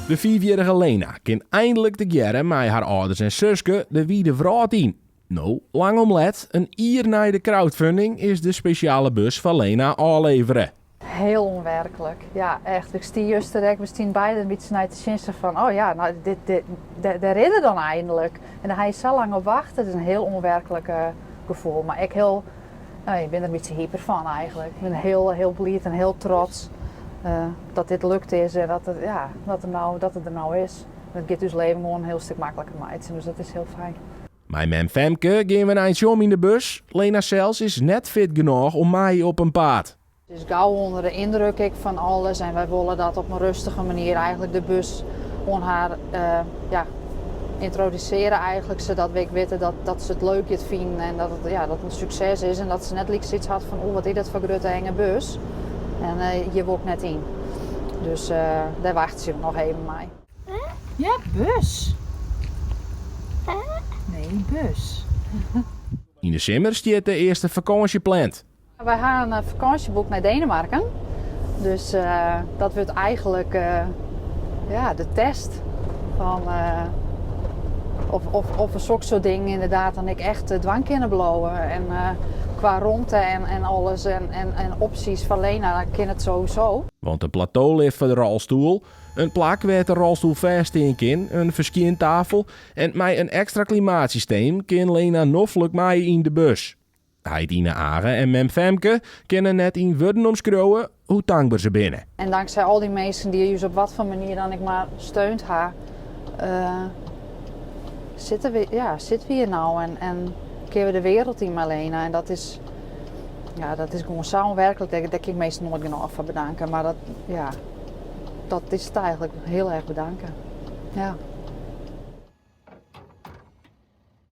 De fiifjierrige Lena kin einlik tegearre mei har âlders en suske de wide wrâld yn. No, lang om let, in jier nei de crowdfunding, is de spesjale bus foar Lena ôflevere. Heel ûnwerklik, ja echt. Ik stie juster ek, we stienen beide in bytsje nei te sjen sa fan, oh ja, no dit, dit, dêr is er dan eindelijk. En dêr ha je sa lang op wachte, it is in hiel ûnwerklik gefoel. Mar ek hiel, no, je binne der in bytsje hyper fan eigentlik. Ik bin hiel, hiel bliid en hiel trots dat dit lukt is en dat it, ja, dat er no, dat it der no is. It giet ús leven gewoan in hiel stik makliker meitsjen, dus dat is hiel fijn. Mei mem Femke gean we in eintsje om yn de bus. Lena sels is net fit genôch om mei op 'en paad. Se is gau ûnder de yndruk ek fan alles en wy wolle dat op in rêstige manier eigentlik de bus oan har ja, yntrodusearje eigentlik, sadat we ek witte dat, dat se it leuk giet finen en dat it, ja, dat it in sukses is en dat se net lyks iets hat fan oeh, wat is dat foar grutte enge bus en hjir wol ik net yn. Dus dêr wachtsje we noch even mei. Ja, bus. Nee, bus. Yn de simmer stiet de earste fakânsje pland. Wy ha in fakânsje boekt nei Denemarken. Dus dat wurdt eigentlik ja, de test fan of, of, of we soksoart dingen ynderdaad dan ek echt dwaan kinne bliuwe. En kwa romte en, en alles en, en, en opsjes foar Lena, dan kin it sowieso. Want in platolift foar de rolstoel, in plak wêr't de rolstoel fêststean kin, in ferskjintafel en mei in ekstra klimaatsysteem kin Lena noflik mei yn de bus. Heit Ine Age en mem Femke kinne net yn wurden omskriuwe hoe tankber se binne. En tanksij al dy minsken dy't ús op wat foar manier dan ek mar steund ha, sitte we, ja, sitte we hjir no en, en kinne we de wereld yn mei Lena. En dat is, ja, dat is gewoan sa ûnwerklik, dêr, dêr kin ik minsken noait genôch foar bedanke. Mar dat, ja, dat is it eigentlik, hiel erch bedanke. Ja.